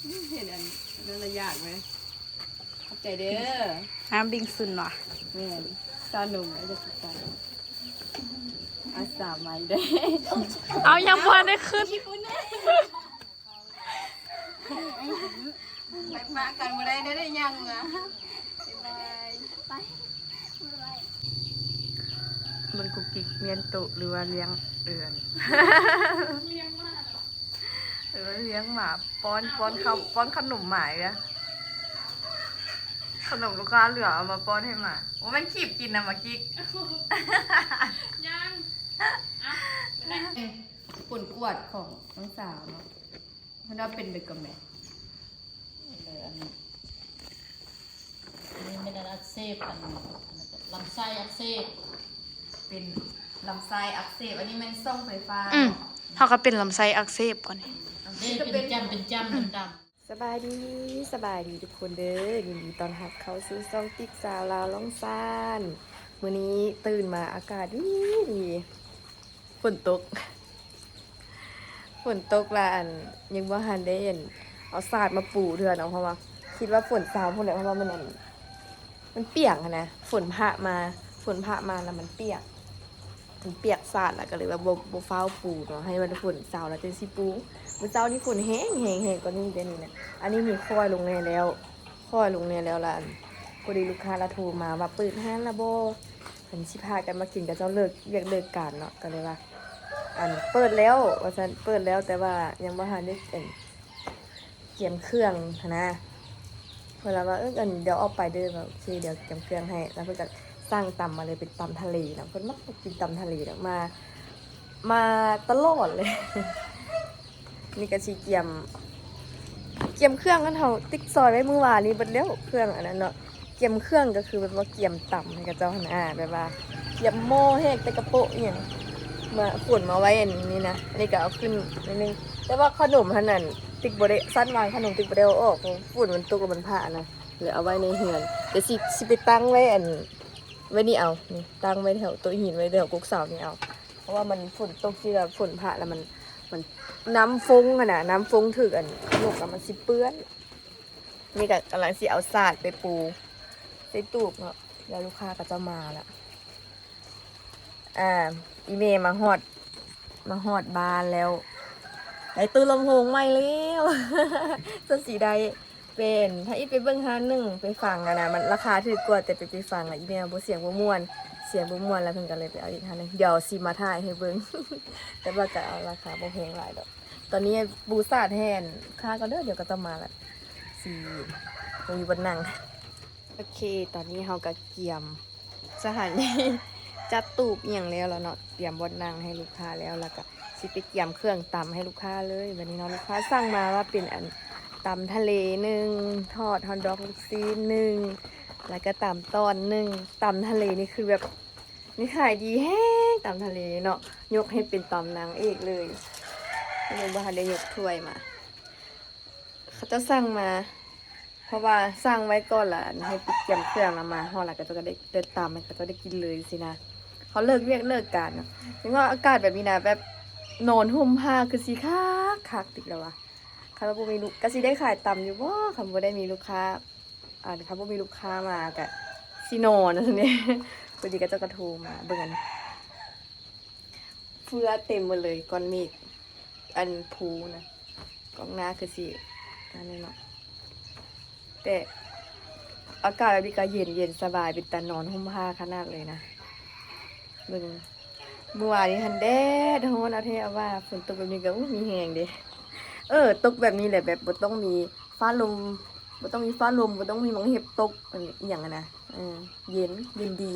ເຫັນອັນນັ້ນລະຢາກເວີຍ. ຂອບໃຈເດີ. ນ້ຳບິງຊຸນຫວາ? ແມ່ນ. ຊານົມ ອາດຈະກິນຊານົມ. ອາສາໄມ້ເດີ. ເອົາ ຍັງບໍ່ທັນໄດ້ຂຶ້ນ. ໄປປະກັນບໍ່ໄດ້ເດີ ໄດ້ຍ່າງເມືອ. ບາຍບາຍ. ໄປ. ເບິ່ງກຸກກິກ ມ້ຽນໂຕະ ຫຼືວ່າລ້ຽງເອີ່ນ ຫຼືວ່າລ້ຽງໝາ ປ້ອນ ປ້ອນເຂົ້າ ປ້ອນຂະໜົມໝາເອີ່ນ. ຂະໜົມລູກຄ້າເຫຼືອເອົາມາປ້ອນໃຫ້ໝາ. ໂອ້ ແມ່ນຄີບກິນນະໝາກິກ. ຍັງ. ຜົນກວດຂອງນ້ອງສາວເນາະ. ເພິ່ນວ່າເປັນໄປກະແມ. ເອີ ອັນນີ້ ອັນນີ້ແມ່ນອັນອັກເສບ ອັນ ອັນນັ້ນ ລຳໄສ້ອັກເສບ. ເປັນລຳໄສ້ອັກເສບ. ອັນນີ້ແມ່ນສ່ອງໄຟຟ້າ. ອືມ ເຮົາກໍເປັນລຳໄສ້ອັກເສບກ່ອນນີ້. ເດ້ ເປັນຈ້ຳ ເປັນຈ້ຳ ດຳໆ. ສະບາຍດີ ສະບາຍດີທຸກຄົນເດີ. ຍິນດີຕ້ອນຮັບເຂົ້າສູ່ຊ່ອງຕິກສາວລາວລ່ອງຊານ. ມື້ນີ້ຕື່ນມາອາກາດດີ ດີ. ຝົນຕົກ ຝົນຕົກລະ ອັນ ຍັງບໍ່ທັນໄດ້ ອັນ ເອົາສາດມາປູເທື່ອເນາະ ເພາະວ່າຄິດວ່າຝົນເຊົາພຸ້ນແຫຼະ ເພາະວ່າມັນ ອັນ ມັນປຽກຫັ້ນນະ. ຝົນພະມາ ຝົນພະມາລະມັນປຽກ ມັນປຽກສາດລະ ກໍເລີຍວ່າບໍ່ ບໍ່ຟ້າວປູເນາະ ໃຫ້ມັນຝົນເຊົາລະຈຶ່ງຊິປູ. ມື້ເຊົ້ານີ້ຝົນແຮງ ແຮງ ແຮງກວ່ານີ້ເດ້ນີ້ນະ. ອັນນີ້ມີຄ່ອຍລົງແດ່ແລ້ວ ຄ່ອຍລົງແດ່ແລ້ວລະ ອັນ ພໍດີລູກຄ້າລະໂທມາວ່າເປີດຮ້ານລະບໍ່ ເພິ່ນຊິພາກັນມາກິນ ເຂົາເຈົ້າເລີກວຽກເລີກການເນາະ ກໍເລີຍວ່າ ອັນ ເປີດແລ້ວວ່າຊັ້ນ ເປີດແລ້ວ ແຕ່ວ່າຍັງບໍ່ທັນໄດ້ ອັນ ກຽມເຄື່ອງຫັ້ນນະ. ເພິ່ນລະວ່າ ເອີ ອັນ ດຽວອອກໄປເດີ ວ່າ ໂອເຄ ດຽວກຽມເຄື່ອງໃຫ້ ລະເພິ່ນກໍສັ່ງຕຳມາເລີຍ ເປັນຕຳທະເລເນາະ. ເພິ່ນມັກກິນຕຳທະເລເນາະ ມາ ມາຕະຫຼອດເລີຍ. ນີ້ກໍຊິກຽມ ກຽມເຄື່ອງ ອັນເຮົາຕິກຊອຍໄວ້ມື້ວານນີ້ເບິດແລ້ວ ເຄື່ອງອັນນັ້ນເນາະ. ກຽມເຄື່ອງກໍຄືແບບວ່າກຽມຕຳໃຫ້ເຂົາເຈົ້າຫັ້ນນະ ແບບວ່າກຽມໝໍ້ ແຫກແຕ່ກະໂປະອີ່ຫຍັງ ມາຂົນມາໄວ້ອັນນີ້ນະ. ອັນນີ້ກໍເອົາຂຶ້ນໜ້ອຍໜຶ່ງ ແຕ່ວ່າຂະໜົມຫັ້ນນັ້ນ ຕິກບໍ່ໄດ້ ຊັ້ນວາງຂະໜົມຕິກບໍ່ໄດ້ເອົາອອກ ເພາະຝົນມັນຕົກແລ້ວມັນພະນະ ເລີຍເອົາໄວ້ໃນເຮືອນ. ແຕ່ຊິ ຊິໄປຕັ້ງໄວ້ ອັນ ໄວ້ນີ້ເອົາ ນີ້ ຕັ້ງໄວ້ແຖວໂຕະຫີນ ໄວ້ແຖວກົກເສົານີ້ເອົາ ເພາະວ່າມັນຝົນຕົກຊິລະ ຝົນພະລະມັນ ມັນ ນ້ຳຟົງຫັ້ນນະ ນ້ຳຟົງຖືກອັນນົກລະມັນຊິເປື້ອນ. ນີ້ກໍກຳລັງຊິເອົາສາດໄປປູໃສ່ຕູບເນາະ ແລ້ວລູກຄ້າກໍຈະມາລະ. ອ່າ ອີ່ແມ່ມາຮອດ ມາຮອດບ້ານແລ້ວ ໄດ້ຕູ້ລຳໂພງໃໝ່ແລ້ວ. ສ່ວນຊິໄດ້ເປັນ ຖ້າອີ່ໄປເບິ່ງຮ້ານໜຶ່ງ ໄປຟັງຫັ້ນນະ ມັນລາຄາຖືກກວ່າ ແຕ່ໄປ ໄປຟັງລະອີ່ແມ່ບໍ່ ສຽງບໍ່ມ່ວນ ສຽງບໍ່ມ່ວນ ລະເພິ່ນກໍເລີຍໄປເອົາອີກຮ້ານໜຶ່ງ. ດຽວຊິມາຖ່າຍໃຫ້ເບິ່ງ ແຕ່ວ່າກໍເອົາລາຄາບໍ່ແພງຫຼາຍດອກ. ຕອນນີ້ປູສາດແທນ ຄ້າກໍເດີ ດຽວກໍຕ້ອງມາລະ ຊິບໍ່ມີບ່ອນນັ່ງ. ໂອເຄ ຕອນນີ້ເຮົາກໍກຽມສະຖານທີ່ຈັດຕູບອີ່ຫຍັງແລ້ວລະເນາະ ຕຽມບ່ອນນັ່ງໃຫ້ລູກຄ້າແລ້ວ ລະກະຊິໄປກຽມເຄື່ອງຕຳໃຫ້ລູກຄ້າເລີຍ. ບັດນີ້ເນາະ ລູກຄ້າສັ່ງມາວ່າເປັນອັນ ຕຳທະເລໜຶ່ງ ທອດຮອດດອກລູກຊີ້ນໜຶ່ງ ລະກະຕຳຕ້ອນໜຶ່ງ. ຕຳທະເລນີ້ຄືແບບ ນີ້ຂາຍດີແຮງ ຕຳທະເລເນາະ ຍົກໃຫ້ເປັນຕຳນາງເອກເລີຍ. ຍັງບໍ່ທັນໄດ້ຍົກຖ້ວຍມາ ເຂົາເຈົ້າສັ່ງມາ ເພາະວ່າສັ່ງໄວ້ກ່ອນລະ ໃຫ້ໄປກຽມເຄື່ອງລະ ມາຮອດລະ ເຂົາເຈົ້າກໍໄດ້ ໄດ້ຕຳໃຫ້ເຂົາເຈົ້າໄດ້ກິນເລີຍຊີ້ນະ. ເຂົາເລີກວຽກເລີກການເນາະ. ຍັງວ່າອາກາດແບບນີ້ນະ ແບບນອນຮົ່ມຜ້າຄືຊິຄັກຄັກຕິລະວ່າ. ຄັນວ່າບໍ່ມີລູກ ກໍຊິໄດ້ຂາຍຕຳຢູ່ບໍ່ ຄັນບໍ່ໄດ້ມີລູກຄ້າ ອັນ ຄັນບໍ່ມີລູກຄ້າມາກະຊິນອນ ຊັ້ນເດ. ພໍດີເຂົາເຈົ້າກໍໂທມາ ເບິ່ງອັນ ເຟືອເຕັມໝົດເລີຍ ກ້ອນເມກ ອັນພູນະ ກ້ອງໜ້າຄືຊິອັນນັ້ນເນາະ. ແຕ່ອາກາດແບບນີ້ກໍເຢັນ ເຢັນສະບາຍ ເປັນຕານອນຮົ່ມຜ້າຂະໜາດເລີຍນະ. ເບິ່ງ ມື້ວານນີ້ຫັ້ນແດດຮ້ອນເອົາແທ້ເອົາວ່າ ຝົນຕົກແບບນີ້ກໍ ໂອ້ ມີແຮງເດ. ເອີ ຕົກແບບນີ້ແຫຼະ ແບບບໍ່ຕ້ອງມີຟ້າລົມ ບໍ່ຕ້ອງມີຟ້າລົມ ບໍ່ຕ້ອງມີໝາກເຫັບຕົກ ອັນ ອີ່ຫຍັງຫັ້ນນະ. ເອີ ເຢັນ ເຢັນດີ.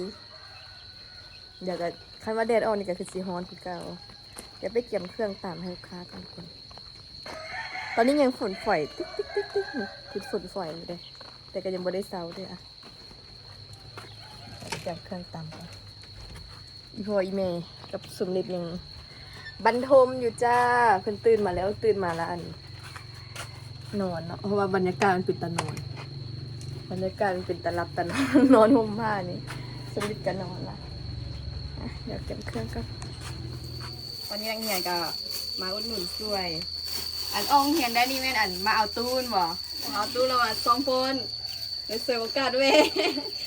ດຽວກໍ ຄັນວ່າແດດອອກນີ້ກໍຄືຊິຮ້ອນຄືເກົ່າ. ດຽວໄປກຽມເຄື່ອງຕຳໃຫ້ລູກຄ້າກ່ອນທຸກຄົນ. ຕອນນີ້ຍັງຝົນຝອຍຕິກໆໆໆ ຕິດຝົນຝອຍຢູ່ເດ້ ແຕ່ກໍຍັງບໍ່ໄດ້ເຊົາເດ້. ອະ ກຽມເຄື່ອງຕຳກ່ອນ. ອີ່ພໍ່ອີ່ແມ່ກັບສົມເດັດຍັງບັນທົມຢູ່ຈ້າ. ເພິ່ນຕື່ນມາແລ້ວ ຕື່ນມາລະ ອັນ ນອນເນາະ ເພາະວ່າບັນຍາກາດມັນເປັນຕານອນ ບັນຍາກາດມັນເປັນຕາຫຼັບຕານອນ ນອນຮົ່ມຜ້ານີ້. ສະໜິດກໍນອນລະ. ອະ ດຽວກຽມເຄື່ອງກ່ອນ. ຕອນນີ້ນັກຮຽນກໍມາອຸດໜູນຊ່ວຍ ອັນອອກໂຮງຮຽນໄດ້ນີ້ແມ່ນອັນມາເອົາຕູ້ແມ່ນບໍ່? ມາເອົາຕູ້ແລ້ວມາຊ້ອມຟ້ອນ ໄດ້ສວຍໂອກາດເວີ້ຍ.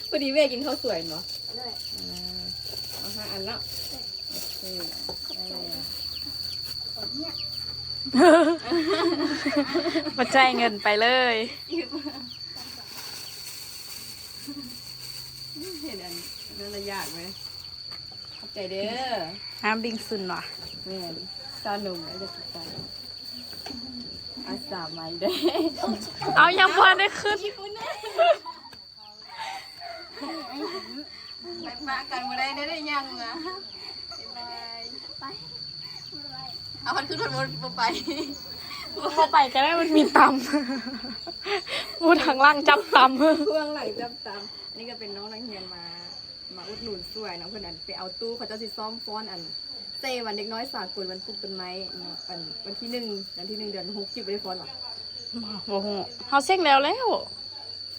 ພໍດີເວີ້ຍກິນເຂົ້າສວຍແມ່ນບໍ່? ເອີ ເອົາຫ້າອັນເນາະ. ໂອເຄ ໄດ້ແລ້ວ ບໍ່ຈ່າຍເງິນໄປເລີຍ. ເຫັນອັນນັ້ນລະຢາກເວີ້ຍ. ຂອບໃຈເດີ. ຫ້າມບິງຊຸນຫວາ? ແມ່ນ ຊານົມ ເອົາຈາກໄປ ອາສາໄມ້ເດ້. ເອົາ ຍັງບໍ່ທັນໄດ້ຂຶ້ນ. ໄປປະກັນບໍ່ໄດ້ເດ້ ໄດ້ຍ່າງເມືອ. ບາຍບາຍ. ເອົາ ຄັນຂຶ້ນລົດບໍ່ໄປ. ບໍ່ໄປກໍໄດ້ ມັນມີຕຳ. ຜູ້ທາງຫຼັງຈັບຕຳ ຜູ້ທາງຫຼັງຈັບຕຳ. ອັນນີ້ກໍເປັນນ້ອງນັກຮຽນມາ ມາອຸດໜູນຊ່ວຍເນາະ. ເພິ່ນອັນໄປເອົາຕູ້ ເຂົາເຈົ້າຊິຊ້ອມຟ້ອນອັນ ໃສ່ວັນເດັກນ້ອຍສາກົນ ວັນປູກຕົ້ນໄມ້ເນາະ ອັນວັນທີໜຶ່ງ ວັນທີໜຶ່ງເດືອນຫົກ. ກິບບໍ່ໄດ້ຟ້ອນຫວາ? ບໍ່ ບໍ່ຮູ້ ເຮົາເສັງແລ້ວແລ້ວ.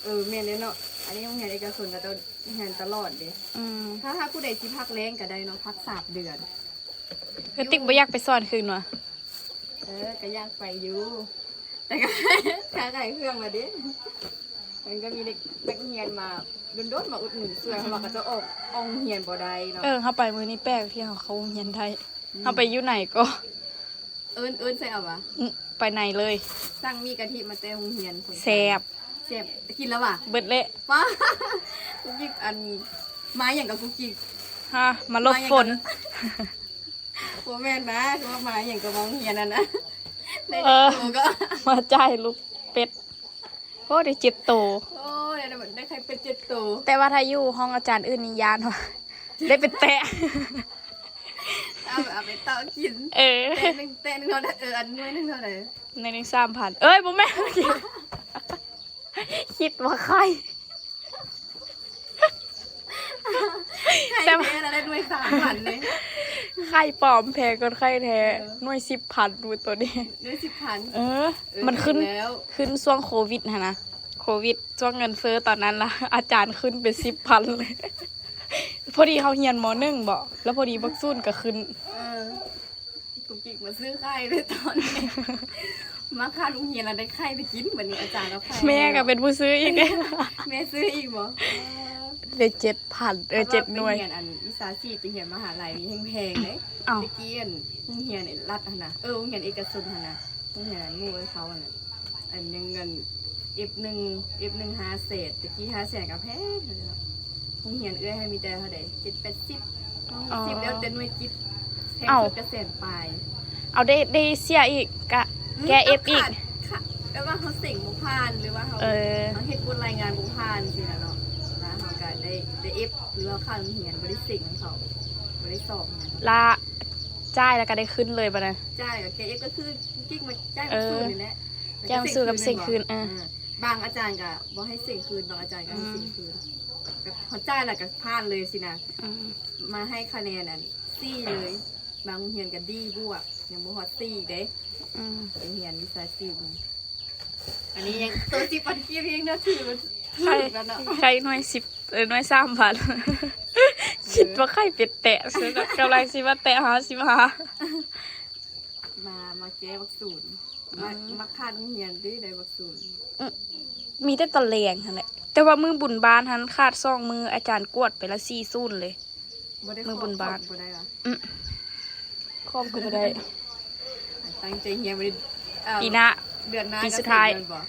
ເອີ ແມ່ນແລ້ວເນາະ. ອັນນີ້ໂຮງຮຽນເອກະຊົນ ເຂົາເຈົ້າຮຽນຕະຫຼອດເດ້. ອືມ ຖ້າ ຖ້າຜູ້ໃດຊິພັກແລງກໍໄດ້ເນາະ ພັກສາມເດືອນ. ກະຕິກບໍ່ຢາກໄປສອນຄືນຫວາ? ເອີ ກໍຢາກໄປຢູ່ ແຕ່ກໍຂາຍເຄື່ອງລະເດ້. ມັນກໍມີເດັກນັກຮຽນມາດົນໆ ມາອຸດໜູນຊ່ວຍ ເພາະວ່າເຂົາເຈົ້າອອກ ອອກໂຮງຮຽນບໍ່ໄດ້ເນາະ. ເອີ ເຮົາໄປມື້ນີ້ແປກທີ່ເຮົາເຂົ້າໂຮງຮຽນໄດ້. ອືມ ເຮົາໄປຢູ່ໃນກໍ ເອີ້ນ ເອີ້ນໃສ່ເອົາຫວາ? ອືມ ໄປໃນເລີຍ. ສັ່ງໝີ່ກະທິມາແຕ່ໂຮງຮຽນ. ແຊບ ແຊບ. ກິນແລ້ວຫວາ? ເບິດແລ້ວ. ປ້າ ກຸກກິກ ອັນ ມາຫຍັງກັບກຸກກິກ? ຮະ ມາຫຼົບຝົນ. ບໍ່ແມ່ນນະ ຄືວ່າມາຫຍັງກໍມາໂຮງຮຽນຫັ້ນນະ. ໄດ້ ເອີ ເຈັດໂຕກໍ ມາຈ່າຍລູກເປັດ. ໂອ້ ໄດ້ເຈັດໂຕ. ໂອ້ ໄດ້ ໄດ້ໄຂ່ເປັດເຈັດໂຕ. ແຕ່ວ່າຖ້າຢູ່ຫ້ອງອາຈານອື່ນນີ້ຢ້ານວ່າ ໄດ້ເປັດແຕະ. ເອົາ ເອົາໄປເຕາະກິນ. ເອີ ແຕະໜຶ່ງ ແຕະໜຶ່ງເທົ່າໃດ? ເອີ ອັນໜ່ວຍໜຶ່ງເທົ່າໃດ? ໜ່ວຍໜຶ່ງສາມພັນ. ເອີຍ ບໍ່ແມ່ນ ຄິດວ່າໄຂ່. ໄຂ່ແທ້ລະໄດ້ໜ່ວຍສາມພັນເດ້. ໄຂ່ປອມແພງກວ່າໄຂ່ແທ້. ເອີ ໜ່ວຍສິບພັນ ດູໂຕນີ້ ໜ່ວຍສິບພັນ. ເອີ ເອີ ມັນຂຶ້ນ ຂຶ້ນຊ່ວງໂຄວິດຫັ້ນນະ ໂຄວິດ ຊ່ວງເງິນເຟີ້ຕອນນັ້ນລະ ອາຈານຂຶ້ນເປັນສິບພັນເລີຍ. ພໍດີເຮົາຮຽນ ມໍໜຶ່ງ ບໍ ແລ້ວພໍດີບັກສູນກໍຂຶ້ນ. ເອີ ກຸກກິກມາຊື້ໄຂ່ເລີຍຕອນນີ້. ມາຄາດໂຮງຮຽນລະໄດ້ໄຂ່ໄປກິນ. ບັດນີ້ອາຈານເອົາໄຂ່ ແມ່ກໍເປັນຜູ້ຊື້ອີກເດ້. ແມ່ຊື້ອີກບໍ? ເອີ ໄດ້ເຈັດພັນ ເອີ ເຈັດໜ່ວຍ. ໄປຮຽນອັນວິຊາຊີບ ໄປຮຽນມະຫາໄລນີ້ແຮງໆເດ້. ເອົ້າ ແຕ່ກີ້ອັນໂຮງຮຽນລັດຫັ້ນນະ ເອີ ໂຮງຮຽນເອກະຊົນຫັ້ນນະ ໂຮງຮຽນອັນໝູ່ເອີເຂົາຫັ້ນນະ ອັນຍັງເງິນ ເອັຟໜຶ່ງ ເອັຟໜຶ່ງຫ້າແສນ. ແຕ່ກີ້ຫ້າແສນກໍແພງເລີຍເນາະ. ໂຮງຮຽນເອື້ອຍຫັ້ນມີແຕ່ເທົ່າໃດ ເຈັດແປດສິບ ຫ້າສິບ ແລ້ວແຕ່ໜ່ວຍກິດ. ແພງສຸດກໍແສນປາຍ. ເອົາ ໄດ້ ໄດ້ເສຍອີກ ກະ ອືມ ແກ້ເອັຟອີກ. ແບບວ່າເຮົາເສັງບໍ່ຜ່ານ ຫຼືວ່າເຮົາ ເອີ ເຮົາເຮັດບົດລາຍງານບໍ່ຜ່ານຊີ້ນະເນາະ ແລ້ວເຮົາກໍໄດ້ ໄດ້ເອັຟ ຫຼືວ່າເຂົ້າໂຮງຮຽນບໍ່ໄດ້ເສັງນຳເຂົາ ບໍ່ໄດ້ສອບນຳເຂົາ. ລະຈ່າຍແລ້ວກໍໄດ້ຂຶ້ນເລີຍບາດນັ້ນ. ຈ່າຍກໍແກ້ເອັຟ ກໍຄືກິກມາຈ່າຍບັກສູນນີ້ແຫຼະ ເອີ ແກ້ບັກສູນກັບເສັງຄືນ. ເອີ ເອີ ບາງອາຈານກໍບໍ່ໃຫ້ເສັງຄືນ ບາງອາຈານກໍໃຫ້ເສັງຄືນ. ອືມ ແບບເຮົາຈ່າຍແລ້ວກໍຜ່ານເລີຍຊີ້ນະ. ອືມ ມາໃຫ້ຄະແນນອັນສີ່ເລີຍ. ບາງໂຮງຮຽນກໍດີບວກ ຍັງບໍ່ຮອດສີ່ເດ້. ອືມ ໄປຮຽນວິຊາຊີບນີ້ ອັນນີ້ຍັງໂຕສິບພັນກີບ ຍັງນັບຖືວ່າຖືກແລ້ວເນາະ. ໄຂ່ໜ່ວຍສິບ ເອີ ໜ່ວຍສາມພັນ. ເອີ ຄິດວ່າໄຂ່ເປັດແຕະ ກຳລັງຊິມາແຕະຫ້າສິບຫ້າ. ມາ ມາແກ້ບັກສູນ. ອືມ ມາ ມາຄາດໂຮງຮຽນຕິ ໄດ້ບັກສູນ. ອືມ ມີແຕ່ຕອນແລງຫັ້ນແຫຼະ ແຕ່ວ່າມື້ບຸນບ້ານຫັ້ນຂາດສອງມື້ ອາຈານກວດໄປລະສີ່ສູນເລີຍ. ບໍ່ໄດ້ ມື້ບຸນບ້ານ ຂອບກໍບໍ່ໄດ້ຫວາ? ອືມ ຂອບກໍບໍ່ໄດ້. ຕັ້ງໃຈຮຽນບໍ່ໄດ້ ອ່າ ປີໜ້າ ເດືອນໜ້າ ປີສຸດທ້າຍ ແມ່ນບໍ່?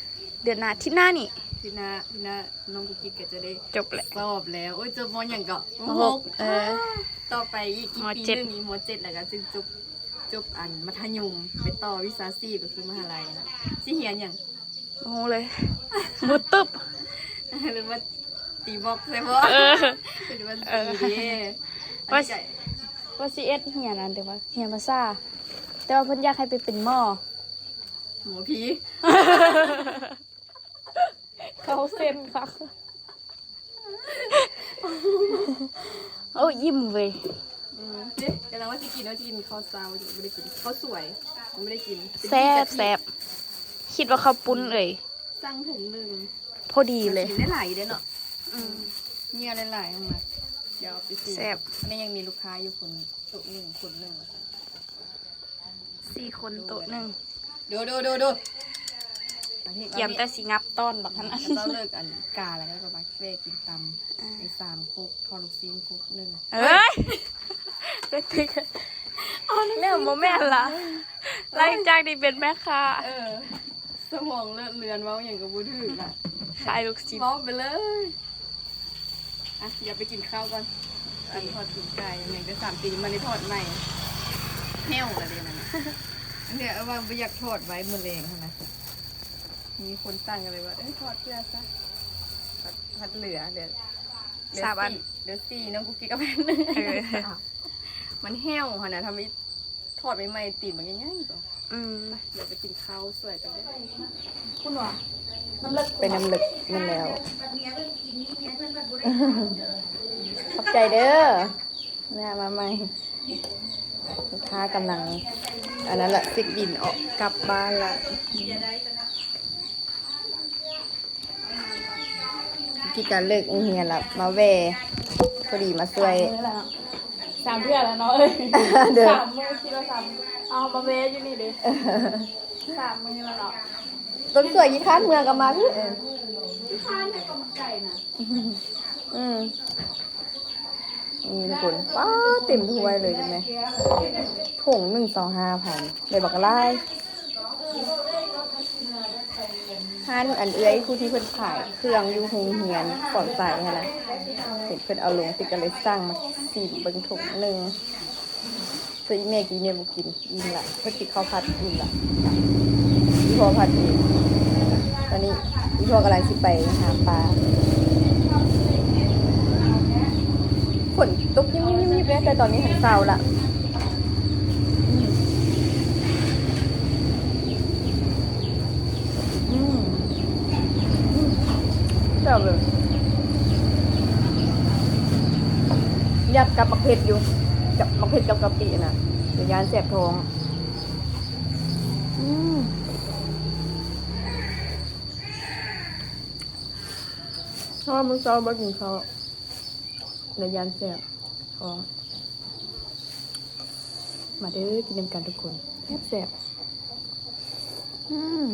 ເດືອນໜ້າ ທິດໜ້ານີ້ ທິດໜ້າ ທິດໜ້ານ້ອງກຸກກິກກໍຈະໄດ້ຈົບແລ້ວ ສອບແລ້ວ. ໂອ້ຍ ຈົບ ມໍ ຫຍັງເກາະ? ມໍ ຫົກ ຫົກ. ເອີ ຕໍ່ໄປອີກ ອີກປີໜຶ່ງ ມໍເຈັດ ອີກ ມໍເຈັດ ແລ້ວກໍຈຶ່ງຈົບ ຈົບອັນມັດທະຍົມ ໄປຕໍ່ວິຊາຊີບ ກໍຄືມະຫາໄລ. ຊິຮຽນຫຍັງ? ບໍ່ຮູ້ເລີຍ ມືດຕຶບ ຫຼືວ່າຕີບັອກໃສ່ບໍ່? ເອີ ເປັນບັນຊີເດ້. ວ່າ ອັນນີ້ກໍ ວ່າຊິເອັດຮຽນອັນ ແຕ່ວ່າຮຽນພາສາ ແຕ່ວ່າເພິ່ນຢາກໃຫ້ໄປເປັນໝໍ. ໝໍຜີ ເຂົ້າເສັ້ນຄັກ. ໂອ້ ອີ່ມເວີຍ. ອືມ ເດ້ ກຳລັງວ່າຊິກິນ ວ່າຊິກິນເຂົ້າເຊົ້າ ບໍ່ໄດ້ກິນເຂົ້າສວຍ ບໍ່ໄດ້ກິນ. ແຊບ ແຊບ. ຄິດວ່າເຂົ້າປຸ້ນເອີຍ ສັ່ງຖົງໜຶ່ງ ພໍດີເລີຍ. ໄດ້ຫຼາຍເດ້ເນາະ. ອືມ ເຫຍື່ອຫຼາຍໆ ມາ ດຽວເອົາໄປຊີ້ມ. ແຊບ. ອັນນີ້ຍັງມີລູກຄ້າຢູ່ຄົນ ໂຕະໜຶ່ງ ຄົນໜຶ່ງ ວ່າຊັ້ນ ສີ່ຄົນໂຕະໜຶ່ງ. ດູ ດູ ດູ ດູ ກຽມແຕ່ຊິຫຍັບຕ້ອນບັກຫັ້ນ ເຈົ້າເລີກອັນກາແລ້ວກໍມາແວ່ກິນຕຳ ອ່າ ໄອ້ສາມຄົກ ທອດລູກຊີ້ນຄົກໜຶ່ງ ເອີຍ ແນວບໍ່ແມ່ນລະ ຫຼັງຈາກທີ່ເປັນແມ່ຄ້າ ເອີ ສະໝອງເລີດເລືອນ ເວົ້າຫຍັງກໍບໍ່ຖືກລະ ຂາຍລູກຊີ້ນ ເວົ້າໄປເລີຍ. ອ່ະ ດຽວໄປກິນເຂົ້າກ່ອນ ອັນທອດຕີນໄກ່ຫຍັງກໍສາມຕີນ ມັນໄດ້ທອດໃໝ່ ແຫ້ວລະເດນັ້ນນະ ອັນນີ້ວ່າບໍ່ຢາກທອດໄວ້ມື້ແລງຫັ້ນນະ ມີຄົນສັ່ງກໍເລີຍວ່າ ເອີ ທອດເພື່ອຊະ ພັດເຫຼືອ ເຫຼືອ ເຫຼືອສາມອັນ ເຫຼືອສີ່ ນ້ອງກຸກກິກເອົາໄປອັນໜຶ່ງ ເອີ ມັນແຫ້ວຫັ້ນນະ ທຳ ທອດໃໝ່ໆ ຕີນບັກໃຫຍ່ໆ ອືມ ດຽວໄປກິນເຂົ້າສວຍກັນເດີ ໄປນ້ຳເລິກແມ່ນແລ້ວ ຂອບໃຈເດີ ແມ່ມາໃໝ່ ລູກຄ້າກຳລັງ ອັນນັ້ນລະ ເຊັກບິນອອກກັບບ້ານລະ. ທີ່ການເລີກໂຮງຮຽນລະ ມາແວ່ ພໍດີມາຊ່ວຍ ສາມເທື່ອແລ້ວເນາະ ເອີ ເດີ ສາມມື້ ຄິດວ່າສາມມື້ ເອົາມາແວ່ຢູ່ນີ້ເດ້ ສາມມື້ແລ້ວເນາະ ຕົ້ນສວຍຂີ້ຄ້ານເມືອກໍມາພີ້ ເອີ ຂີ້ຄ້ານແຕ່ກໍມັນໄກນະ ອືມ ນີ້ທຸກຄົນ ປ້າ ເຕັມຖ້ວຍເລີຍ ເຫັນໄໝ ຖົງໜຶ່ງ ຊາວຫ້າພັນ ໄດ້ບັກຫຼາຍ ຮ້ານອັນເອື້ອຍຜູ້ທີ່ເພິ່ນຂາຍເຄື່ອງຢູ່ໂຮງຮຽນສອນໄຊຫັ້ນນະ ເຫັນເພິ່ນເອົາລົງຕິກ ກໍເລີຍສັ່ງມາຊີມເບິ່ງຖົງໜຶ່ງ ສ່ວນອີ່ແມ່ກິນ ແມ່ບໍ່ກິນ ອີ່ມລະ ເພິ່ນກິນເຂົ້າຜັດ ອີ່ມລະ ອີ່ພໍ່ຜັດເອງ ຕອນນີ້ອີ່ພໍ່ກຳລັງຊິໄປຫາປາ ຝົນຕົກຍິບໆໆ ແຕ່ຕອນນີ້ຫັນເຊົາລະ ອືມ ແຊບເລີຍ ຢາກກັບໝາກເຜັດຢູ່ ກັບໝາກເຜັດກັບກະປິນະ ແຕ່ຢ້ານແສບທ້ອງ ອືມ ເພາະວ່າມື້ເຊົ້າບໍ່ກິນເຂົ້າ ແລ້ວຢ້ານແສບທ້ອງ ມາເດີ ກິນນຳກັນທຸກຄົນ ແຊບໆ ອືມ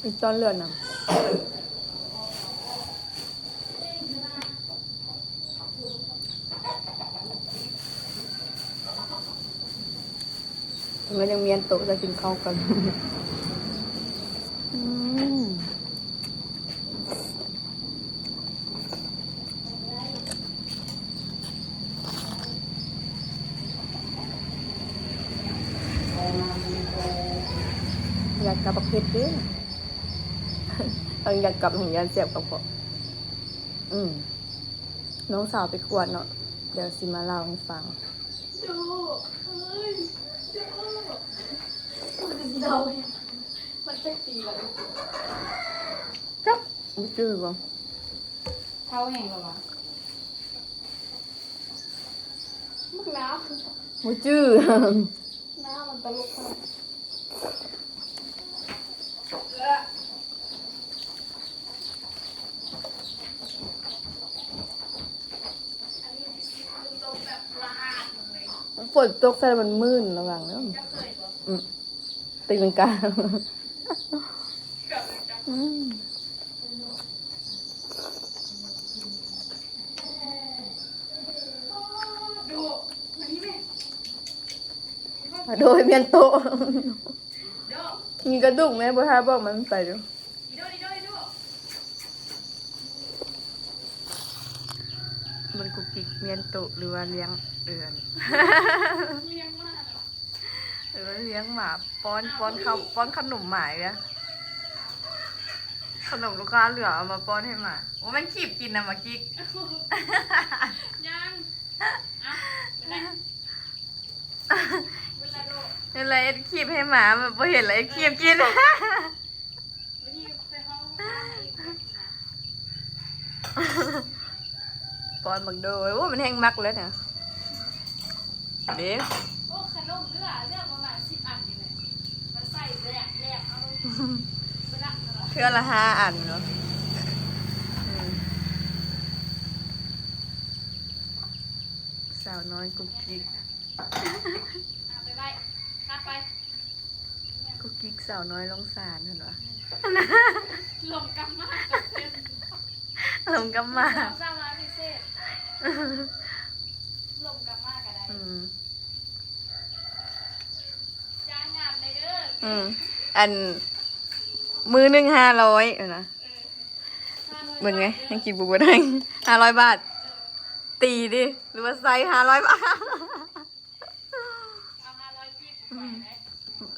ມີຊ້ອນເລືອດນຳ. ແລ້ວຍັງມ້ຽນໂຕະ ຈະກິນເຂົ້າກັນ ອືມ ຢາກກັບບັກເຜັດເດ້ ທັງຢາກກັບ ທັງຢ້ານແສບກະເພາະ ອືມ ນ້ອງສາວໄປກວດເນາະ ດຽວຊິມາເລົ່າໃຫ້ຟັງ. ໂດ ເອີຍ ໂດ ມັນເດົາແຮງ ມັນຈັກປີລະ ຈັກ ບໍ່ຈື່ບໍ່ ເຖົ້າແຮງແລ້ວຫວາ ບັກໜາວ ບໍ່ຈື່ ໜ້າມັນຕະຫຼົກຂະໜາດ. ຝົນຕົກໃສ່ແລ້ວມັນມື່ນ ລະວັງເດີ ອືມ ຕີນກາ ອືມ. ໂດຍ ມ້ຽນໂຕະ ມີກະດູກແມ່ ບໍ່ຖ້າບອກມັນໄປເດີ ມັນກຸກກິກມ້ຽນໂຕະ ຫຼືວ່າລ້ຽງເອີ່ນ ລ້ຽງໝາ ຫຼືວ່າລ້ຽງໝາ ປ້ອນ ປ້ອນເຂົ້າ ປ້ອນຂະໜົມໝາອີກແລ້ວ ຂະໜົມລູກຄ້າເຫຼືອເອົາມາປ້ອນໃຫ້ໝາ ໂອ້ ແມ່ນຄີບກິນນະໝາກິກ ຍັງ ເວລາເຮັດຄີບໃຫ້ໝາ ແບບບໍ່ເຫັນລະເຮັດຄີບກິນ ປ້ອນບັກໂດຍ ໂອ້ ມັນແຮ່ງມັກແລ້ວນະ ເດ້ ໂອ້ ຂະໜົມເຫຼືອ ເຫຼືອປະມານສິບອັນນີ້ແຫຼະ ມັນໃສ່ແຫຼກໆ ເອົາ ເທື່ອລະຫ້າອັນເນາະ ອືມ ສາວນ້ອຍ ນ້ອຍກຸກກິກ ອາ ໄປໄວ້ ຄັດໄປ ກຸກກິກສາວນ້ອຍລົງສານ ເຫັນບໍ່? ລົງກັບມາ ລົງກັບມາ ສາວນ້ອຍພິເສດ ລົງກັບມາກໍໄດ້ ອືມ ຈ້າງງານໄດ້ເດີ ອືມ ອັນ ມື້ໜຶ່ງຫ້າຮ້ອຍ ເອີນະ ເອີ ເບິ່ງແດ່ ຍັງກິນບໍ່ເບິດ ຫ້າຮ້ອຍບາດ ຕີຕິ ຫຼືວ່າໃສ່ຫ້າຮ້ອຍບາດ ເອົາຫ້າຮ້ອຍກີບ ອືມ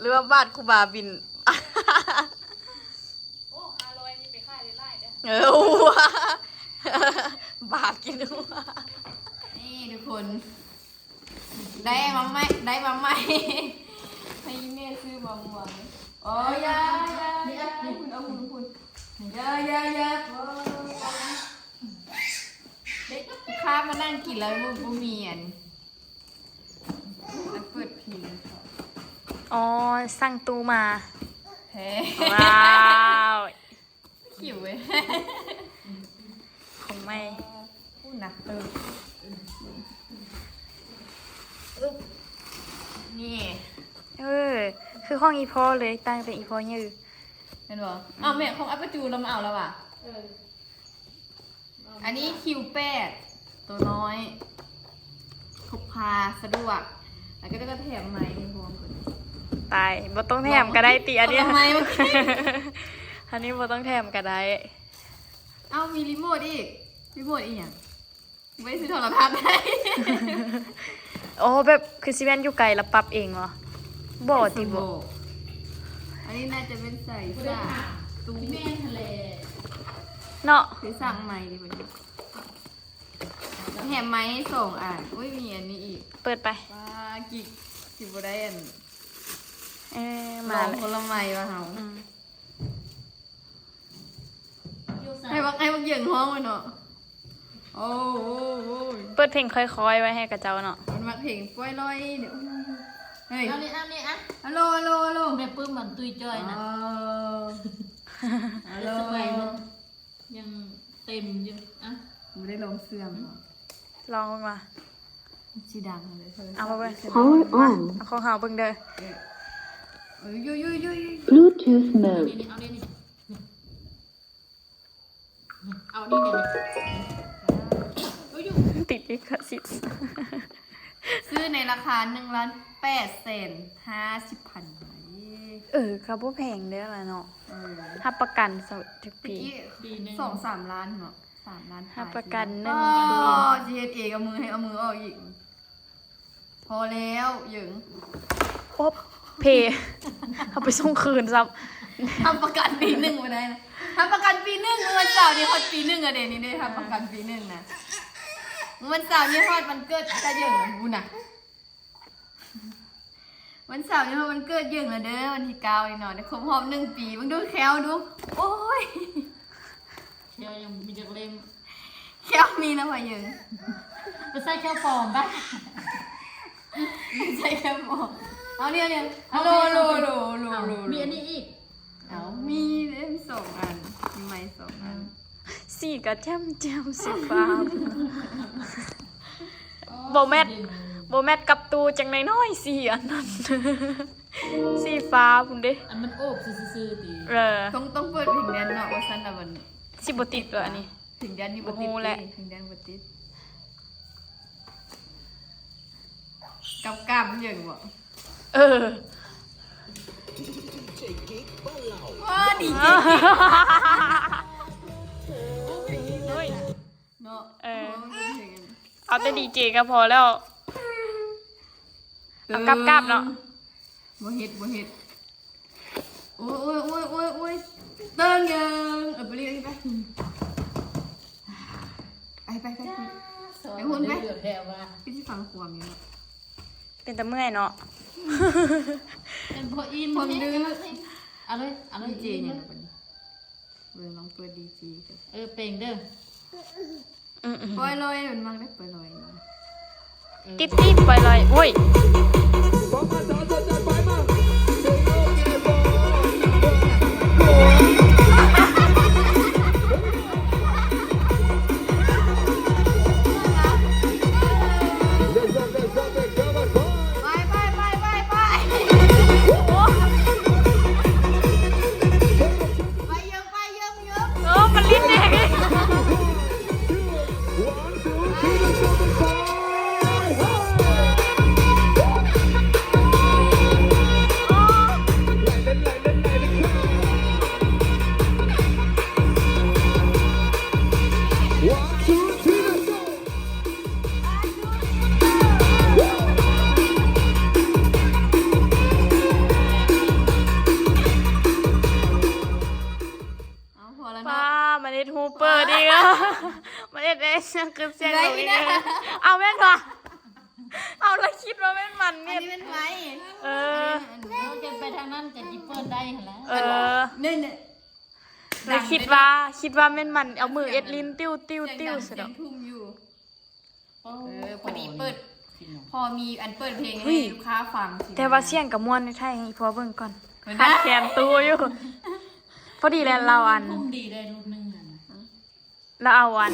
ຫຼືວ່າບາດຄູບາບິນ ໂອ້ ຫ້າຮ້ອຍນີ້ໄປຂາຍໄດ້ຫຼາຍເດີ ເອີ ບາດກິນ ນີ້ທຸກຄົນ ໄດ້ມາໃໝ່ ໄດ້ມາໃໝ່ ໃຫ້ອີ່ແມ່ຊື້ມາມ່ວງ ໂອ້ຍ ຢ່າ ຢ່າ ຢ່າ ເອົາພຸ້ນ ເອົາພຸ້ນ ເອົາພຸ້ນ ຢ່າ ຢ່າ ຢ່າ ໂອ້ຍ ລູກຄ້າມານັ່ງກິນແລ້ວບໍ່ ບໍ່ມີອັນ ເປີດເພງ ອໍ ສັ່ງຕູ້ມາ ແທ້ ວ້າວ ຫິວເວີຍ ຂອງໃໝ່ ໂອ້ ໜັກເຕີບ ນີ້ ເອີ ຄືຂອງອີ່ພໍ່ເລີຍ ຕ່າງແຕ່ອີ່ພໍ່ໃຫຍ່ ແມ່ນບໍ່? ອ້າວ ແມ່ຂອງອາປາຈູລາວມາເອົາແລ້ວຫວາ? ເອີ ອັນນີ້ຄິວແປດ ໂຕນ້ອຍ ພົກພາສະດວກ ແລ້ວກໍຈະແຖມໄມໃຫ້ພ້ອມເພິ່ນ ຕາຍ ບໍ່ຕ້ອງແຖມກໍໄດ້ຕິ ອັນນີ້ ອັນນີ້ບໍ່ຕ້ອງແຖມກໍໄດ້ ເອົ້າ ມີຣີໂມດອີກ ຣີໂມດອີ່ຫຍັງ? ໄວ້ຊື້ໂທລະທັດໄດ້ ອໍ ແບບຄືຊິແມ່ນຢູ່ໄກລະປັບເອງບໍ? ບໍ່ຕິບໍ? ອັນນີ້ໜ້າຈະເປັນໃສ່ສາກຕູ້ ແມ່ນຫັ້ນແຫຼະເນາະ ຄືສ້າງໄມດີກວ່າ ແຖມໄມໃຫ້ສອງອັນ ໂອ້ຍ ມີອັນນີ້ອີກ ເປີດໄປ ວ້າ ກິກ ຊິບໍ່ໄດ້ອັນ ເອີ ມາ ລອງຄົນລະໄມວ່າເຮົາ ອືມ ໃຫ້ບັກ ໃຫ້ບັກເຫຍິງຮ້ອງໄວ້ເນາະ ໂອ້ ໂອ້ ໂອ້ຍ ເປີດເພງຄ່ອຍໆໄວ້ໃຫ້ຂະເຈົ້າເນາະ ມັນມັກເພງປ່ອຍລອຍນີ້ ເຮີ້ຍ ເອົານີ້ ເອົານີ້ ອະ ຮັລໂຫຼ ຮັລໂຫຼ ຮັລໂຫຼ ແມ່ປຶ້ມມັນຕຸ້ຍຈ້ອຍນະ ອໍ ຮັລໂຫຼ ສະບາຍເນາະ ຍັງເຕັມຢູ່ ອະ ບໍ່ໄດ້ລອງເຊື່ອມ ອືມ ລອງເບິ່ງວ່າ ຊິດັງເລີຍ ເອົາມາເບິ່ງ Power on ເອົາຂອງເຮົາເບິ່ງເດີ ເອີ ເອີ ຢູ່ໆໆໆ Bluetooth mode ເອົານີ້ ເອົານີ້ ເອົານີ້ແດ່ ຕິດລິຂະສິດ ຊື້ໃນລາຄາໜຶ່ງລ້ານແປດແສນຫ້າສິບພັນ ເອີ ກໍບໍ່ແພງເດ້ລະເນາະ ເອີ ຮັບປະກັນສັກຈັກປີ ປີໜຶ່ງ ສອງສາມລ້ານເນາະ ສາມລ້ານປາຍ ຮັບປະກັນໜຶ່ງປີ ອໍ ຊິເຮັດເອງ ເອົາມືໃຫ້ ເອົາມືອອກອີກ ພໍແລ້ວເຫຍິງ ໂອບ ເພ ເອົາໄປສົ່ງຄືນຊ້ຳ ຮັບປະກັນປີໜຶ່ງບໍ່ໄດ້ນະ ຮັບປະກັນປີໜຶ່ງ ມື້ວັນເສົານີ້ຮອດປີໜຶ່ງແລ້ວເດ້ ນີ້ເດ້ ຮັບປະກັນປີໜຶ່ງນະ ມື້ວັນເສົານີ້ຮອດວັນເກີດຕາເຫຍິງພຸ້ນນະ ວັນເສົານີ້ຮອດວັນເກີດເຫຍິງແລ້ວເດີ ວັນທີເກົ້ານີ້ເນາະ ໄດ້ຄົບຮອບໜຶ່ງປີ ເບິ່ງດູແຂ້ວດູ ໂອ້ຍ ແຂ້ວຍັງມີຈັກເຫຼັ້ມ ແຂ້ວມີນະພະເຫຍິງ ໄປໃສ່ແຂ້ວປອມໄປ ໃສ່ແຂ້ວປອມ ເອົານີ້ ເອົານີ້ ເອົາໂລ ໂລ ໂລ ໂລ ມີອັນນີ້ອີກ ເອົາ ມີເດ້ ມີສອງອັນ ມີໄມ້ສອງອັນ ສີກະແຈ່ມໆ ສີຟ້າ ບໍ່ແມັດ ບໍ່ແມັດກັບຕູ້ຈັ່ງນ້ອຍໆ ສີອັນນັ້ນ ສີຟ້າພຸ້ນເດ້ ອັນມັນໂອບຊື່ໆຕິ ເອີ ຕ້ອງ ຕ້ອງເປີດເພງແດນເນາະ ວ່າຊັ້ນລະບັດນີ້ ຊິບໍ່ຕິດເດີອັນນີ້ ເພງແດນນີ້ບໍ່ຕິດ ບໍ່ຮູ້ແຫຼະ ເພງແດນບໍ່ຕິດ ກັບກາບມັນເຫຍິງບໍ່? ເອີ ວ້າ ດີເຈ ໂອ້ຍ ເນາະ ເອີ ເອົາແຕ່ດີເຈກໍພໍແລ້ວ ເອົາກັບໆເນາະ ບໍ່ເຮັດ ບໍ່ເຮັດ ໂອ້ຍ ໂອ້ຍ ໂອ້ຍ ໂອ້ຍ ໂອ້ຍ ເຕີງເຫຍິງ ເອີ ໄປເລີຍ ໄປ ໄປ ໄປ ໄປ ໄປພຸ້ນໄປ ຄືຊິຟັງຄວາມຢູ່ເນາະ ເປັນຕາເມື່ອຍເນາະ ເປັນພໍອີ່ມ ເອົາເລີຍ ເອົາເລີຍ ດີເຈຫຍັງ ເບິ່ງລອງເປີດດີເຈ ເອີ ເປັງເດີ ອືມໆ ປ່ອຍລອຍ ມັນມັກໄດ້ປ່ອຍລອຍ ເອີ ຕິດໆ ປ່ອຍລອຍ ໂອ້ຍ ເ ຄືສຽງ ໄດ້ ເອົາແມ່ນບໍ່? ເອົາ ລະຄິດວ່າແມ່ນມັນ ອັນນີ້ແມ່ນໄມ້ ເອີ ເອີ ຈະໄປທາງນັ້ນກໍຊິເປີດໄດ້ຫັ້ນແຫຼະ ເອີ ນີ້ໆ ລະຄິດວ່າ ຄິດວ່າແມ່ນມັນ ເອົາມືເອັດລີ້ນ ຕິວໆໆ ຊັ້ນດອກ ເອີ ພໍດີເປີດ ພໍມີອັນເປີດເພງໃຫ້ລູກຄ້າຟັງ ແຕ່ວ່າສຽງກໍມ່ວນແທ້ ໃຫ້ອີ່ພໍ່ເບິ່ງກ່ອນ ແມ່ນ ຂັດແຂນຕູ້ຢູ່ ພໍດີແຫຼະ ລາວອັນ ລະເອົາອັນ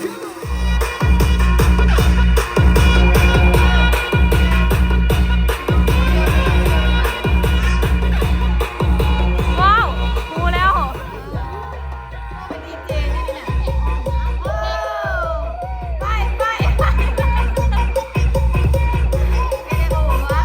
ວ້າວ ຮູ້ແລ້ວ ເປັນດີເຈນີ້ນະ ໂອ້ ໄປ ໄປ ເປັນໄດ້ບໍ່ວະ?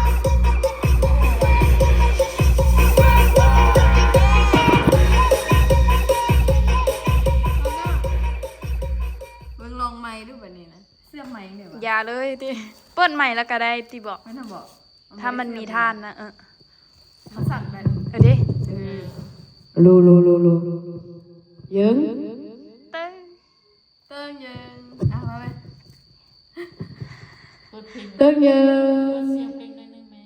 ເບິ່ງລອງໃໝ່ດູບັດນີ້ນະ ເຊື່ອມໃໝ່ແມ່ນບໍ່? ຢ່າເລີຍຕິ ເປີດໃໝ່ລະກະໄດ້ຕິບໍ? ແມ່ນບໍ່? ຖ້າມັນມີທ່ານນະ ເອີ ເຂົາສັ່ງໄດ້ ເອີເດ້ ເອີ ໂລ ໂລ ໂລ ໂລ ເຢິງ ເຕີງ ເຕີງເຢິງ ອ່ະ ມາເລີຍ ເປີດເພງ ເຕີງເຢິງ ເປີດສຽງເພງໜ້ອຍໜຶ່ງແມ່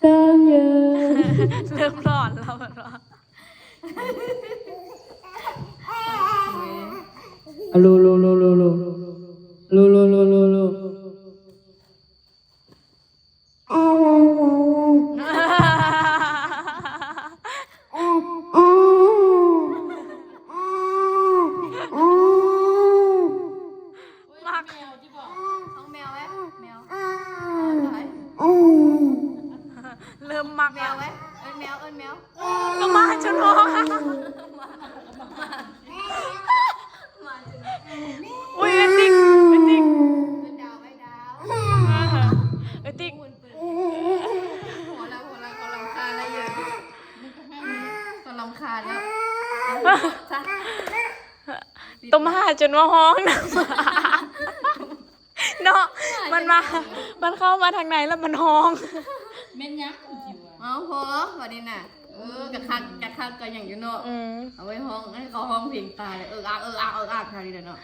ເຕີງເຢິງ ເລີ່ມຫຼອນແລ້ວ ໂລ ໂລ ໂລ ໂລ ໂລ ໂລ ໂລ ໂລ ໂລ ໂລ ມັກ ຮ້ອງແມວໄວ້ ແມວ ເລີ່ມມັກແລ້ວ ເອີ້ນແມວ ເອີ້ນແມວ ກໍມາຈົນຮ້ອງ ອຸ້ຍ ເອື້ອຍຕິກ ເອື້ອຍຕິກ ເອື້ອຍດາວ ເອື້ອຍດາວ ເອື້ອຍຕິກ ພໍແລ້ວ ພໍແລ້ວ ເຂົາລຳຄານແລ້ວເຢີ ເຂົາລຳຄານແລ້ວ ເອົາຊະ ຕົມຫາຈົນວ່າຮ້ອງນຳ ເນາະ ມັນມາ ມັນເຂົ້າມາທາງໃນແລ້ວມັນຮ້ອງ ແມ່ນຫຍັງ ເອົາພໍ ບັດນີ້ນະ ເອີ ກະຄັກ ກະຄັກກະຫຍັງຢູ່ເນາະ ອືມ ເອົາໄວ້ຮ້ອງ ໃຫ້ເຂົາຮ້ອງເພງຕາຍ ເອິກອັກ ເອິກອັກ ເອິກອັກ ແຖວນີ້ແຫຼະເນາະ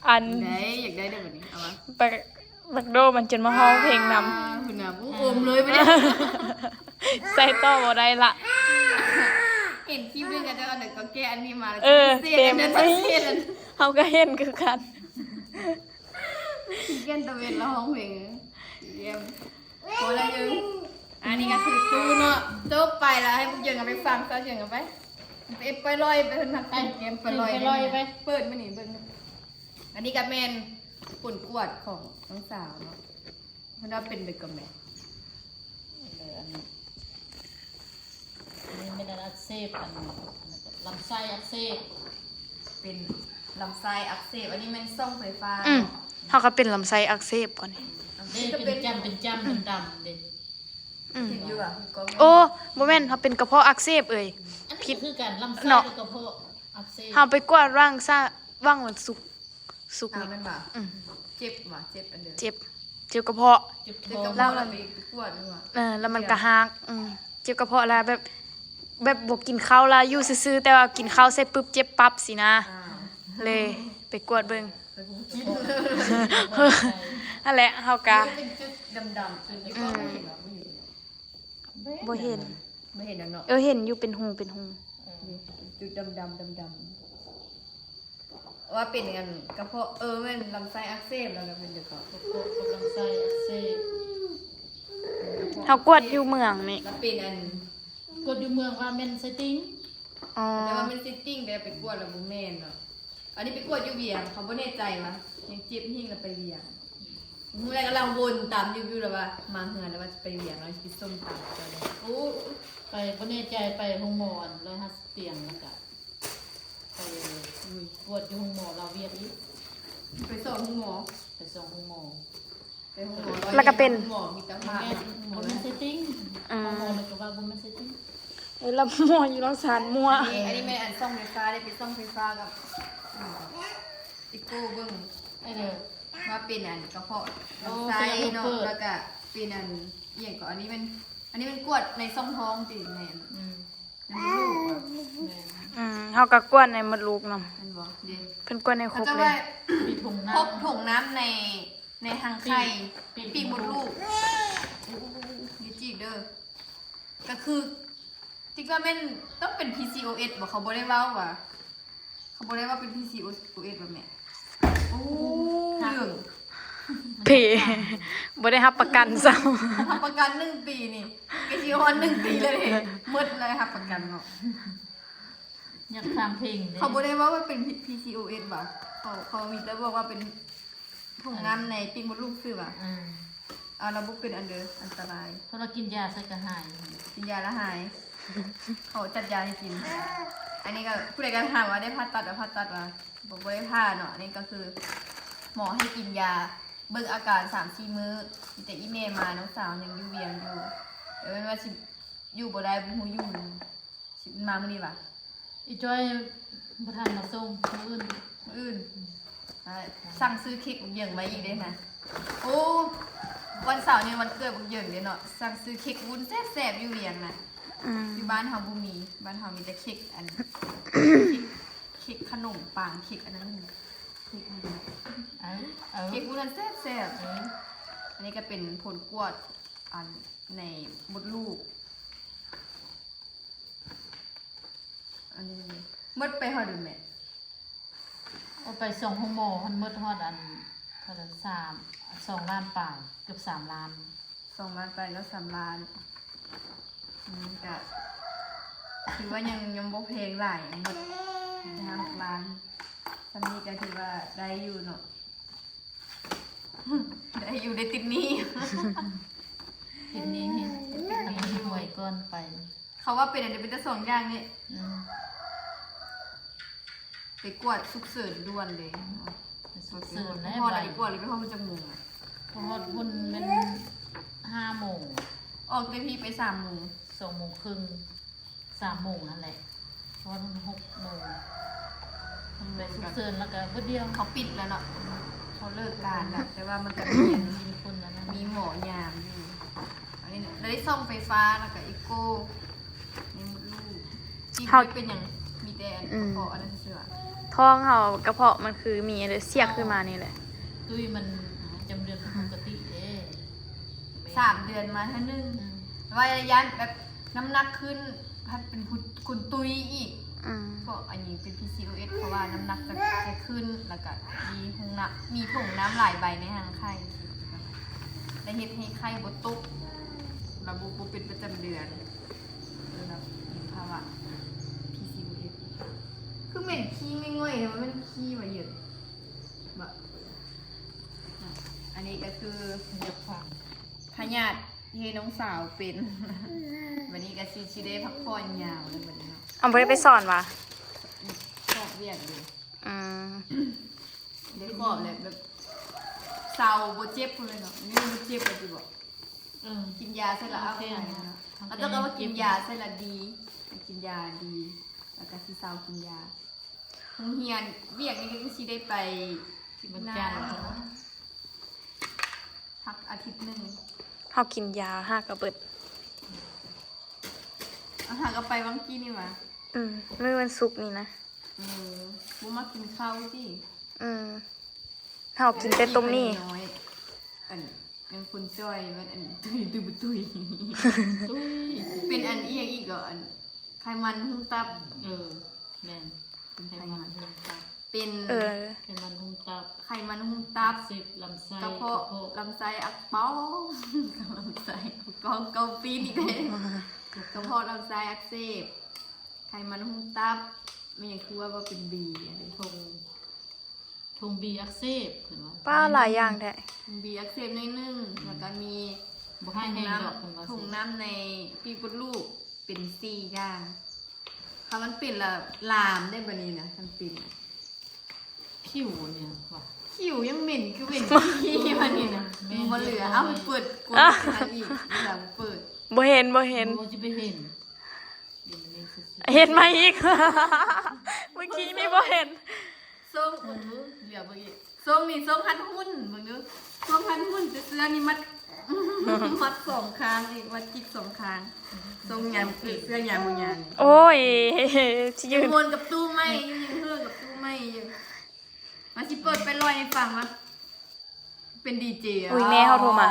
ອັນ ໄດ້ ຢາກໄດ້ເດີ້ບັດນີ້ ເອົາມາ ບັກ ບັກໂດມັນຈົນມາຮ້ອງເພງນຳ ອ່າ ພຸ້ນນະ ໂອ້ ອົມເລີຍບັດນີ້ ໃສ່ຕໍ່ບໍ່ໄດ້ລະ ເຫັນຄລິບໜຶ່ງ ເຂົາເຈົ້າເອົາໜັງກະແກອັນນີ້ມາ ເອີ ເຕັມ ເຮົາກໍເຫັນຄືກັນ ຂີ້ກ້ຽນຕາເວັນລະຮ້ອງເພງ ຢ້ຽມ ພໍລະເຢີ ອັນນີ້ກໍຄືຕູ້ເນາະ ຈົບໄປລະ ໃຫ້ພວກເຢີນເອົາໄປຟັງ ຊາວເຢີນເອົາໄປ ໄປເອັດໄປລອຍ ໄປເພິ່ນຮັກເກັມໄປລອຍ ໄປລອຍໄປ ເປີດມານີ້ເບິ່ງ ອັນນີ້ກໍແມ່ນຜົນກວດຂອງນ້ອງສາວເນາະ ເພິ່ນວ່າເປັນໄປກ່ອນແມ່ ເອີ ອັນນີ້ ອັນນີ້ແມ່ນອັກເສບ ອັນ ອັນນັ້ນກໍລຳໄສ້ອັກເສບ ເປັນລຳໄສ້ອັກເສບ ອັນນີ້ແມ່ນສ່ອງໄຟຟ້າ ອືມ ເນາະ ເຮົາກໍເປັນລຳໄສ້ອັກເສບກ່ອນນີ້ ເດ້ ເປັນຈ້ຳ ເປັນຈ້ຳ ອືມ ດຳໆ ເດ້ ອືມ ເຫັນຢູ່ວ່າ ໂອ້ ບໍ່ແມ່ນ ເຮົາເປັນກະເພາະອັກເສບເອີຍ ອັນນີ້ຄືກັນ ລຳໄສ້ ເນາະ ກັບກະເພາະອັກເສບ ເຮົາໄປກວດຫວ່າງ ຫວ່າງວັນສຸກ ສຸກ ອ້າວ ນີ້ ແມ່ນຫວາ? ອືມ ເຈັບຫວາ? ເຈັບອັນເດີ ເຈັບ ເຈັບກະເພາະ ເຈັບກະເພາະ ເຈັບກະເພາະ ແລ້ວໄປກວດຫວາ? ເອີ ແລ້ວມັນກະຫັກ ອືມ ເຈັບກະເພາະ ແລ້ວແບບ ແບບບໍ່ກິນເຂົ້າ ແລ້ວຢູ່ຊື່ໆ ແຕ່ວ່າກິນເຂົ້າເສັດປຶບເຈັບປັບຊີ້ນະ ອ້າວ ເລີຍໄປກວດເບິ່ງ ໄປກວດ ຫັ້ນແຫຼະ ເຮົາກະ ເປັນຈຸດດຳໆ ຈຸດ ອືມ ບໍ່ເຫັນ ບໍ່ເຫັນ ບໍ່ເຫັນແລ້ວເນາະ ເອີ ເຫັນຢູ່ ເປັນຮູ ເປັນຮູ ເອີ ຈຸດດຳໆ ດຳໆ ວ່າເປັນອັນກະເພາະ ເອີ ແມ່ນລຳໄສ້ອັກເສບ ແລ້ວກໍເປັນກະເພາະ ກະເພາະກັບລຳໄສ້ອັກເສບ ເຮົາກວດຢູ່ເມືອງນີ້ ແລ້ວເປັນອັນ ກວດຢູ່ເມືອງວ່າແມ່ນໄສ້ຕິ່ງ ອໍ ແຕ່ວ່າແມ່ນໄສ້ຕິ່ງ ແຕ່ໄປກວດແລ້ວບໍ່ແມ່ນເນາະ ອັນນີ້ໄປກວດຢູ່ວຽງ ເຂົາບໍ່ແນ່ໃຈວ່າຍັງເຈັບແຮງ ແລ້ວໄປວຽງ ມື້ແລກກຳລັງວົນຕາມຢູ່ ແລ້ວວ່າມາເຮືອນ ແລ້ວວ່າຈະໄປວຽງ ແລ້ວຊິໄປສົ່ງຕາມເຈົ້າເລີຍ ໂອ້ ໄປບໍ່ແນ່ໃຈ ໄປໂຮງໝໍອັນຮ້ອຍຫ້າສິບຕຽງ ແລ້ວກະ ໄປກວດຢູ່ໂຮງໝໍລາວວຽດອີກ ໄປສອງໂຮງໝໍ ໄປສອງໂຮງໝໍ ໄປໂຮງໝໍ ແລ້ວກໍເປັນ ໂຮງໝໍມີແຕ່ພະ ບໍ່ແມ່ນ ບໍ່ແມ່ນໄສ້ຕິ່ງ ອືມ ໂຮງໝໍລະກໍວ່າບໍ່ແມ່ນໄສ້ຕິ່ງ ເອີ ລະໝໍຢູ່ລາວຊານມົວ ອັນນີ້ ອັນນີ້ແມ່ນອັນສ່ອງໄຟຟ້າເດ້ ໄປສ່ອງໄຟຟ້າກັບ ອີໂກ້ເບິ່ງ ເອີ ວ່າເປັນອັນກະເພາະລຳໄສ້ເນາະ ໂອ້ ແລ້ວກະເປັນອັນ ອີ່ຫຍັງເກາະ ອັນນີ້ແມ່ນ ອັນນີ້ແມ່ນກວດໃນຊ່ອງທ້ອງຕິ ໃນອັນ ອືມ ໃນມົດລູກ ແມ່ນ ອືມ ເຮົາກໍກວດໃນມົດລູກນຳ ແມ່ນບໍ່? ເດ້ ເພິ່ນກວດໃນຄົກເລີຍ ມີຖົງນ້ຳ ພົບຖົງນ້ຳໃນ ໃນຮັງໄຂ່ ປີກ ປີກມົດລູກ ປີກມົດລູກ ຢ່າຈີກເດີ ກໍຄື ຕິກວ່າແມ່ນຕ້ອງເປັນ ພີ ຊີ ໂອ ເອັດ ບໍ່? ເຂົາບໍ່ໄດ້ເວົ້າວ່າ ເຂົາບໍ່ໄດ້ວ່າເປັນ ພີ ຊີ ໂອ ເອັດ ບໍ່ແມ່? ໂອ້ ເລື່ອງ ເພ ບໍ່ໄດ້ຮັບປະກັນຊ້ຳ ຮັບປະກັນໜຶ່ງປີນີ້ ກໍຊິຮອດໜຶ່ງປີແລ້ວເດ້ ໝົດແລ້ວຮັບປະກັນເນາະ ຢາກຟັງເພງເດ້ ເຂົາບໍ່ໄດ້ເວົ້າວ່າເປັນ ພີ ຊີ ໂອ ເອັດ ບໍ່? ເຂົາ ເຂົາມີແຕ່ບອກວ່າເປັນ ຖົງນ້ຳໃນປີກມົດລູກຊື່ຫວາ? ອືມ ເອົາລະບໍ່ເປັນອັນເດີ ອັນຕະລາຍ ເພາະວ່າກິນຢາໃສ່ກໍຫາຍ ກິນຢາລະຫາຍ ເຂົາຈັດຢາໃຫ້ກິນ ອັນນີ້ກໍຜູ້ໃດກໍຖາມວ່າໄດ້ຜ່າຕັດບໍ່ ຜ່າຕັດຫວາ? ບໍ່ ບໍ່ໄດ້ຜ່າເນາະ ອັນນີ້ກໍຄືໝໍໃຫ້ກິນຢາ ເບິ່ງອາການສາມສີ່ມື້ ມີແຕ່ອີ່ແມ່ມາ ນ້ອງສາວຍັງຢູ່ວຽງຢູ່ ແຕ່ແມ່ນວ່າຊິຢູ່ບໍ່ໄດ້ ບໍ່ຮູ້ຢູ່ ຊິມາມື້ນີ້ຫວາ? ອີ່ຈ້ອຍບໍ່ທັນມາສົ່ງ ມື້ອື່ນ ມື້ອື່ນ ອືມ ອ່າ ສັ່ງຊື້ເຄັກບັກເຫຢິງໄວ້ອີກເດ້ນະ ໂອ້ ວັນເສົານີ້ວັນເກີດບັກເຫຢິງເດ້ເນາະ ສັ່ງຊື້ເຄັກວຸ້ນແຊບໆ ຢູ່ວຽງນະ ອືມ ຢູ່ບ້ານເຮົາບໍ່ມີ ບ້ານເຮົາມີແຕ່ເຄັກອັນ ເຄັກ ເຄັກຂະໜົມປາງ ເຄັກອັນນັ້ນ ເຄັກອັນນັ້ນ ເອີ ເອີ ເຄັກວຸ້ນນັ້ນແຊບໆ ເອີ ອັນນີ້ກໍເປັນຜົນກວດອັນໃນມົດລູກ ອັນນີ້ໝົດໄປເທົ່າໃດແມ່? ເອົາໄປສອງໂຮງໝໍຫັ້ນ ໝົດຮອດອັນເທົ່າໃດ ສາມ ສອງລ້ານປາຍ ເກືອບສາມລ້ານ ສອງລ້ານປາຍກັບສາມລ້ານ ອືມ ກະຖືວ່າຍັງ ຍັງບໍ່ແພງຫຼາຍ ໝົດຫ້າຫົກລ້ານ ສ່ຳນີ້ກະຖືວ່າໄດ້ຢູ່ເນາະ. ໄດ້ຢູ່ ໄດ້ຕິດໜີ້ ຕິດໜີ້ ຕິດໜີ້ຫວຍກ່ອນໄປ ເຂົາວ່າເປັນອັນນີ້ ເປັນແຕ່ສອງຢ່າງນີ້ ອືມ ໄປກວດສຸກເສີນດ່ວນເດ້ ໄປສຸກເສີນແລ້ວ ໄປຮອດແລ້ວ ໄປກວດແລ້ວ ໄປຮອດພຸ້ນຈັກໂມງອະ? ໄປຮອດພຸ້ນແມ່ນຫ້າໂມງ ອອກແຕ່ພີ້ໄປສາມໂມງ ສອງໂມງເຄິ່ງ ສາມໂມງຫັ້ນແຫຼະ ຮອດຫົກໂມງ ອືມ ໄປສຸກເສີນແລ້ວກໍບາດດຽວ ເຂົາປິດແລ້ວເນາະ ເຂົາເລີກການແລ້ວ ແຕ່ວ່າມັນກໍມີ ມີຄົນນັ້ນນະ ມີໝໍຍາມຢູ່ ອັນນີ້ນະ ໄດ້ສ່ອງໄຟຟ້າ ແລ້ວກໍເອໂກ ໃນມົດລູກ ເຮົາ ເປັນຫຍັງ ມີແຕ່ອັນ ອືມ ກະເພາະອັນນັ້ນຊື່ໆ ທ້ອງເຮົາ ກະເພາະມັນຄືມີອັນເດ ສຽກຂຶ້ນມານີ້ແຫຼະ ຕຸ້ຍມັນປະຈຳເດືອນປົກກະຕິເດ້ ສາມເດືອນມາເທື່ອໜຶ່ງ ອືມ ວ່າຢ້ານແບບ ນ້ຳໜັກຂຶ້ນ ພັດເປັນຄົນ ຄົນຕຸ້ຍອີກ ອືມ ພວກອັນນີ້ເປັນ ພີ ຊີ ໂອ ເອັດ ເພາະວ່ານ້ຳໜັກຈະ ຈະຂຶ້ນ ແລ້ວກະມີຫົງນ້ຳ ມີຖົງນ້ຳຫຼາຍໃບໃນຮັງໄຂ່ ແລະເຮັດໃຫ້ໄຂ່ບໍ່ຕົກ ລະບົບບໍ່ເປັນປະຈຳເດືອນ ເອີ້ນວ່າເປັນພາວະ ພີ ຊີ ໂອ ເອັດ ຄືແມ່ນຂີ້ງ່ອຍໆ ແຕ່ວ່າແມ່ນຂີ້ວ່າເຫຍິນ ບະ ອັນນີ້ກໍຄືຢາກຟັງ ພະຍາດເຮັດໃຫ້ນ້ອງສາວເປັນ ບັດນີ້ກໍຊິ ຊິໄດ້ພັກຜ່ອນຍາວແລ້ວບັດນີ້ເນາະ ເອົາ ບໍ່ໄດ້ໄປສອນຫວາ? ສອນວຽກຢູ່ ອືມ ໄດ້ຂອບແລ້ວ ແບບເຊົາບໍ່ເຈັບພຸ້ນແຫຼະເນາະ ນີ້ບໍ່ເຈັບແລ້ວຕິບໍ? ເອີ ກິນຢາໃສ່ລະເອົາ ໂອເຄ ຫາຍເນາະ ເຂົາເຈົ້າກໍວ່າກິນຢາໃສ່ລະດີ ກິນຢາດີ ແລ້ວກໍຊິເຊົາກິນຢາ ໂຮງຮຽນ ວຽກນີ້ກໍຄືຊິໄດ້ໄປ ວັນຈັນ ພັກອາທິດໜຶ່ງ ເຮົາກິນຢາຫາກະເບິດ ອາຫາກະໄປວັງກີ້ນີ້ຫວາ? ອືມ ມື້ວັນສຸກນີ້ນະ ເອີ ບໍ່ມັກກິນເຂົ້າຕິ? ອືມ ເຮົາກິນແຕ່ຕົ້ມໝີ່ ອັນ ແມ່ນຄົນຈ່ອຍ ແມ່ນອັນ ຕຸ້ຍ ຕຸ້ຍ ຕຸ້ຍ ຕຸ້ຍ ເປັນອັນອີ່ຫຍັງອີກກໍ ອັນ ໄຂມັນຫຸ້ມຕັບ ເອີ ແມ່ນ ເປັນໄຂມັນຫຸ້ມຕັບ ເປັນ ເອີ ໄຂມັນຫຸ້ມຕັບ ໄຂມັນຫຸ້ມຕັບ ອັກເສບລຳໄສ້ ກະເພາະ ກະເພາະ ລຳໄສ້ອັກປອງ ລຳໄສ້ອັກປອງ ເກົາປີນອີກແລ້ວ ກະເພາະລຳໄສ້ອັກເສບ ໄຂມັນຫຸ້ມຕັບ ແມ່ນຫຍັງຄືວ່າ ວ່າເປັນບີ ອັນນີ້ ຖົງ ຖົງບີອັກເສບ ເພິ່ນວ່າ ປ້າ ຫຼາຍຢ່າງແທ້ ຖົງບີອັກເສບໜ້ອຍໜຶ່ງ ອືມ ແລ້ວກໍມີ ບໍ່ຮ້າຍແຮງດອກ ຖົງນ້ຳ ເພິ່ນວ່າ ຖົງນ້ຳໃນປີກມົດລູກ ເປັນສີ່ຢ່າງ ຖ້າມັນເປັນລະລາມໄດ້ບັດນີ້ນະ ຄັນເປັນ ຜິວນີ້ຫວາ ຜິວຍັງເໝັນ ຄືເໝັນຂີ້ບັດນີ້ນະ ແມ່ນ ບໍ່ເຫຼືອ ເອົາໄປເປີດກວດອີກ ເວລາໄປເປີດ ບໍ່ເຫັນ ບໍ່ເຫັນ ບໍ່ ຊິໄປເຫັນ ເຫັນມາອີກ ເມື່ອກີ້ນີ້ບໍ່ເຫັນ ຊົງ ເບິ່ງດູ ດຽວເບິ່ງອີກ ຊົງນີ້ຊົງຮັດຫຸ້ນ ເບິ່ງດູ ຊົງຮັດຫຸ້ນ ແຕ່ເສື້ອນີ້ມັດ ມັດສອງຂ້າງອີກ ມັດຈິກສອງຂ້າງ ຊົງຍາມ ເອີ ເສື້ອຍາມບໍ່ຍາມ ໂອ້ຍຊິຢືນ ມ່ວນກັບຕູ້ໄມ້ຢູ່ ຍັງເຮີກັບຕູ້ໄມ້ຢູ່ ມາຊິເປີດໄປລອຍໃຫ້ຟັງວ່າ ເປັນດີເຈ ອຸ້ຍແມ່ເຮົາໂທມາ